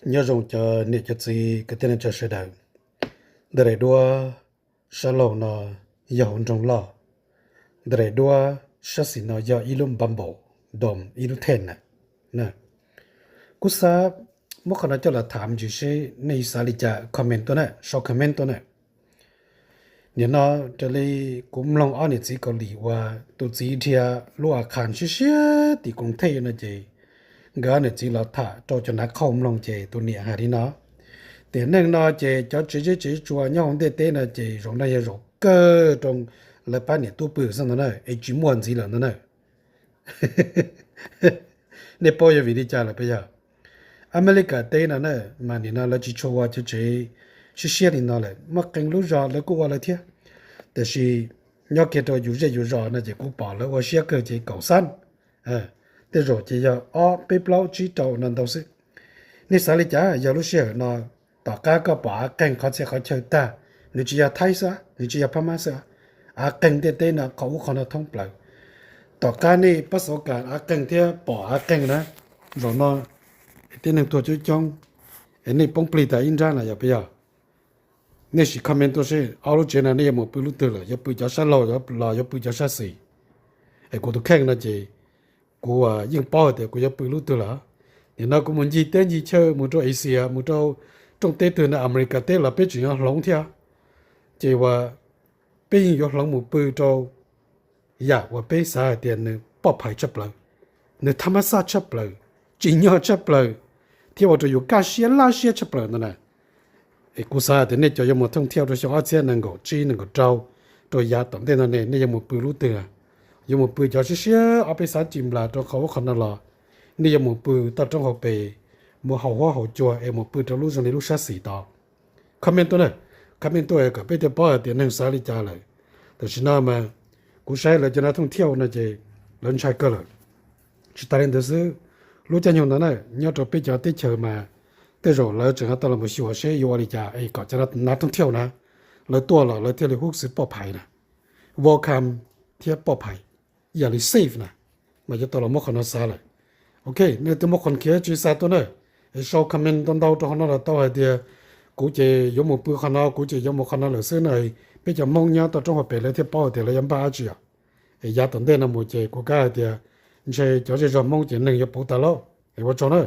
Nyob zoo cov niam cov txiv kwv tij neej tsa sawv daws. Ntawm daim duab sab laug no yog hauv nroog loj, ntawm daim duab sab xis no yog ib lub npam npaum doos ib lub thej na. Kuv xav muab qhov no coj los tham ntsis seb nej xav li cas, comment tuaj na, sau comment tuaj na. Nim no raws li kuv mloog ob niam txiv Kaus Lim uas tus txiv dhia lub a khas siab siab tim koom thej no ces nkawd ob niam txiv los tham rau cov nav qhauj mloog ces tus niam hais li no, tiam neej no ces cov tsev zeb tsev tsua nyob hauv ntiaj teb no ces zaum no yog zaum kawg rau lawv pab niam tub pw xwb ntag na, es tsis muaj ntxiv lawm ntag na. Nej paub yog vim li cas lawm puas yog? Amelikas teb no na, mas nim no lawv tsis tshua ua cov tsev siab siab li no lawm, muaj qee lub zos lawv kuj ua lawv thiab. Tiam sis nyob kiag rau yus zej yus zos no ces kuv pom lawv ua siab kawg ces kaum xab, tej zaum ces yog ob peb plaub tsib rau no ntau xwb. Nej xav li cas yog lub sij hawm no tom qab koj pom av qeeg qhov txhia qhov chaw tag, nws tsis yog Thaib xwb, nws tsis yog Phab Mab xwb, av qeeg ntiaj teb no qhov ub qhov no thoob plaws. Tom qab nej pab xauv kas av qeeg thiab pom av qeeg na, zaum no tib neeg tuag coob coob, es nej poob plig tas ib nrab na yog puas yog? Nej sim comment tuaj seb ob lub tsev no nej yuav mus pw lub twg lawm, yuav pw cov sab laug los yuav pw cov sab xis? Es kuv tus kheej no ces kuv yeej paub hais tias kuv yuav pw lub twg lawm. Nim no kuv mus ncig teb ncig chaw mus rau Asia, mus rau rooj teb twg no, Amelikas teb los peb tseem yuav hloov thiab. Ces uas peb yeej yuav hloov mus pw rau yam uas peb xav hais tias nws poj phais tshaj plaws, nws thab mab xaj tshaj plaws, tsim nyog tshaj plaws, thiab ua rau yus kaj siab laj siab tshaj plaws ntawd na. Es kuv xav hais tias nej cov yuav mus thooj thiaj rau xyoo ob txhiab nees nkaum tsib nees nkaum rau, rau yav tom ntej no ne, nej yuav mus pw lub twg? Yuav mus pw cov siab siab ob peb xab ci nplas rau qhov ub qhov no los nej yuav mus pw toj roob hauv pes, mus haus huab haus cua es mus pw rau lub zoo li lub sab xis tod? Comment tuaj na, comment tuaj kom peb thiaj paub hais tias neeg xav li cas lawm. Tam sim no mas kuv saib lawv cov nav thooj thiaj no ces lawv ntshai kawg lawm. Tsis tas li ntawd xwb, lub caij nyoog ntawd na nyob rau peb cov teb chaws mas tej zaum lawv tseem tau los mus xyuas seb yuav ua li cas es kom cov nav thooj thiaj na lawv tuaj los lawv thiaj li hub xwb poj phais na, welcome thiab poj phais, ib yam li safe na, mas yuav tau los muab qhov no xav lawm. Ok, nej twb muab qhov khiav tsis xa tuaj na, es sau comment ntau ntau rau qhov no los tau hais tias kuv ces yuav mus pw qhov no, kuv ces yuav mus qhov no lawm xwb na. Peb cov Hmoob nyob toj roob hauv pes lawv thiaj paub hais tias lawv yuav npaj dab tsi os. Es yav tom ntej no mus ces kuv kav hais tias ntshe cov zej zog Hmoob ces neeg yuav puv tas lauj. Es ua tsaug na.